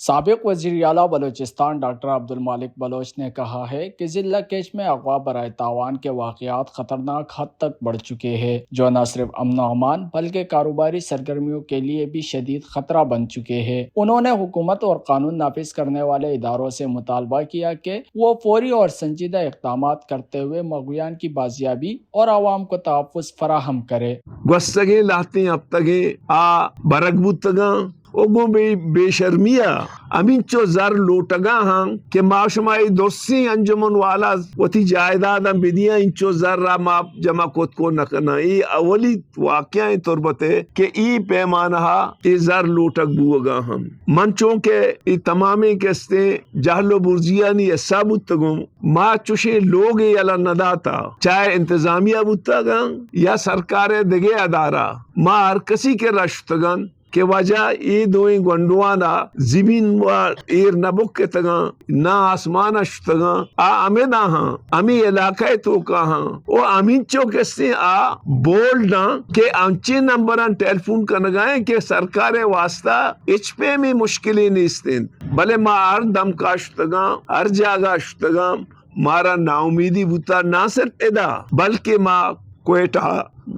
سابق وزیر اعلیٰ بلوچستان ڈاکٹر عبدالمالک بلوچ نے کہا ہے کہ ضلع کیچ میں اغوا برائے تاوان کے واقعات خطرناک حد تک بڑھ چکے ہیں، جو نہ صرف امن و امان بلکہ کاروباری سرگرمیوں کے لیے بھی شدید خطرہ بن چکے ہیں۔ انہوں نے حکومت اور قانون نافذ کرنے والے اداروں سے مطالبہ کیا کہ وہ فوری اور سنجیدہ اقدامات کرتے ہوئے مغویان کی بازیابی اور عوام کو تحفظ فراہم کرے۔ گوستگیں لہتیں ہپتگے آ برگ بوتگاں و گوں بے، بے شرمی ء ہمینچو زر لوٹگا ہاں کہ ما شما اے درسیں انجمن والا وتی جائیداداں بدیاں، انچو زر ء ما جمع کت کو نہ کناں۔ اے اولی واقعہ ایں تربت ء کہ اے پیمانہ ء اے زر لوٹگ بوگا ہم۔ من چونکہ اے تمامیں کستیں جہل و برزیانی حصہ بوتگوں، ما چوشیں لوگے یلہ نہ داتا، چاہے انتظامیہ بوتگاں یا سرکار ء دگہ ادارہ، ما ہر کسی کہ رشتگاں کہ واجہ اے دوئیں گونڈوانا زمین و ایر نہ بکتگاں، نہ آسمان ء شتگاں، آ ہمدا ہاں، ہمے علاقہ ء توکا ہاں، و ہمینچو کسے آ بولڈاں کہ انچیں نمبراں ٹیلیفون کنگائیں کہ سرکار ء واسطہ ہچ پیمیں مشکلے نیست انت، بلے ما ہر دمکا شتگاں، ہر جاگہ شتگاں، مارا ناامیدی بوتا، نہ صرف ادا بلکہ ما کوئٹہ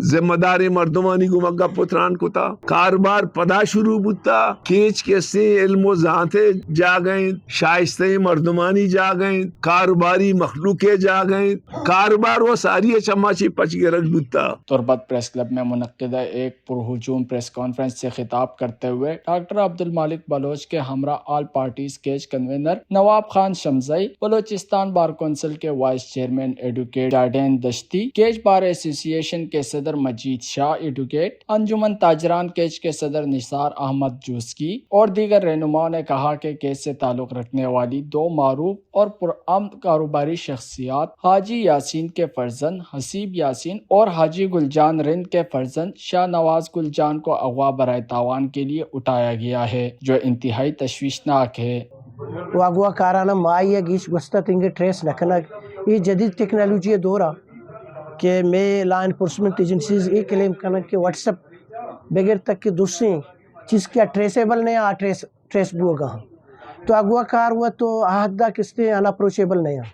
ذمہ داریں مردمانی گوما گپ و تران کتا۔ کاروبار پدا شروع بوتا، کیچ کسیں علم و زانت جاگہ انت، شائستہ مردمانی جاگہ انت، کاروباری مخلوق جاگہ انت، کاروبار و ساری چما چی پچ گرگ بوتا۔ تربت پریس کلب میں منعقدہ ایک پرہجوم پریس کانفرنس سے خطاب کرتے ہوئے ڈاکٹر عبدالمالک بلوچ کے ہمراہ all parties catch convener Nawab خان شمزئی، بلوچستان بار کونسل کے وائس چیئرمین ایڈوکیٹ جارڈین دشتی، کیچ بار ایسوسی ایشن کے صدر مجید شاہ ایڈوکیٹ، انجمن تاجران کیچ کے صدر نثار احمد جوسکی اور دیگر رہنماؤں نے کہا کہ کیچ سے تعلق رکھنے والی دو معروف اور پرامن کاروباری شخصیات حاجی یاسین کے فرزند حسیب یاسین اور حاجی گلجان رند کے فرزند شاہ نواز گلجان کو اغوا برائے تاوان کے لیے اٹھایا گیا ہے، جو انتہائی تشویشناک ہے۔ و اغوا کارانا مائی ء گیش گوستہ تنگے ٹریس نہ کنگ، اے جدید ٹیکنالوجی ء دور ء کہ مے لا انفورسمنٹ ایجنسیز اے کلیم کنگ کہ واٹس ایپ بغیر تک کہ درسیں چیز کیا ٹریسیبل نہیں آ ٹریس ٹریس بوگا ہاں۔ تو اغوا کار ہوا تو آ حد دا کستے ان اپروچیبل نہیں ہاں۔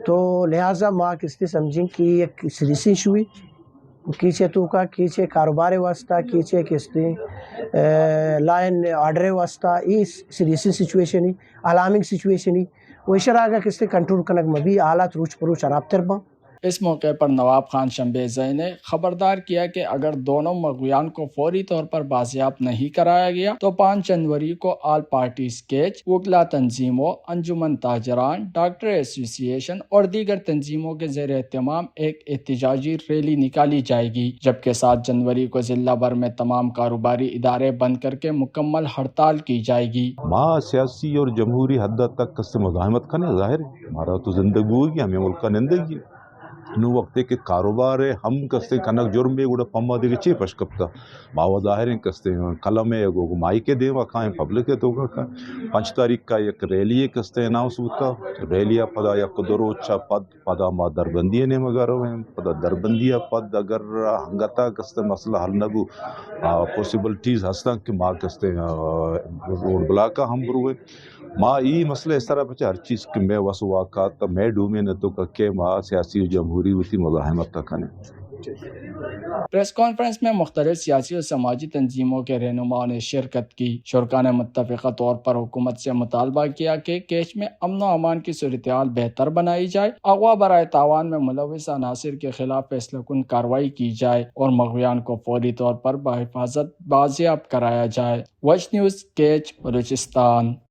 تو لہذا ما کستے سمجھیں کہ یک سیریس ایشو ہے۔ کیچے توکا، کیچے کاروبار واسطہ، کیچے کستے، اے، لائن آرڈر واسطہ، یہ سیریس سچویشن ہے، الارمنگ سچویشن ہے۔ و اشرا اگا کستے کنٹرول کنگ مبی، حالات روچ پروچ خراب تر باں۔ اس موقع پر نواب خان شمبیزئی نے خبردار کیا کہ اگر دونوں مغویان کو فوری طور پر بازیاب نہیں کرایا گیا تو پانچ جنوری کو آل پارٹیز کیچ، وکلا تنظیموں، انجمن تاجران، ڈاکٹر ایسوسی ایشن اور دیگر تنظیموں کے زیر اہتمام ایک احتجاجی ریلی نکالی جائے گی، جبکہ سات جنوری کو ضلع بھر میں تمام کاروباری ادارے بند کر کے مکمل ہڑتال کی جائے گی۔ ما سیاسی اور جمہوری حد تک کس سے مزاحمت کرنے ظاہر ہے، ہمارا تو زندگ ہوگی، ہمیں ملک کا نندگی ہے۔ نوں وقتے کہ کاروبار ء ہم کستیں کنگ جرمے، گڑا پما دگہ چے پش کپتہ؟ ما و ظاہریں کستیں قلم ء گوں مائک ء دیما کائیں، پبلک ء توکا کائیں۔ پنچ تاریخ کا یک ریلی ء کستیں اناؤنس بوتا۔ ریلی ء پدا یک دو روچ ء پد پدا ما دربندی ء نیمگا رویں۔ پدا دربندی ء پد اگر انگتا کستیں مسئلہ حل نہ بو، آ، پاسیبلٹیز ہستاں کہ ما کستیں، آ، روڈ بلاک ء ہم برویں۔ ما ای مسئلہ اس طرح پچے ہر چیز کہ مئے وس واقعات مئے ڈومین ء توکا کہ ما سیاسی و جمہوری وتی مزاحمت ء کنیں۔ پریس کانفرنس میں مختلف سیاسی و سماجی تنظیموں کے رہنماؤں نے شرکت کی۔ شرکا نے متفقہ طور پر حکومت سے مطالبہ کیا کہ کیچ میں امن و امان کی صورتحال بہتر بنائی جائے، اغوا برائے تاوان میں ملوث عناصر کے خلاف فیصلہ کن کارروائی کی جائے اور مغویان کو فوری طور پر بحفاظت بازیاب کرایا جائے۔ وچ نیوز، کیچ، بلوچستان۔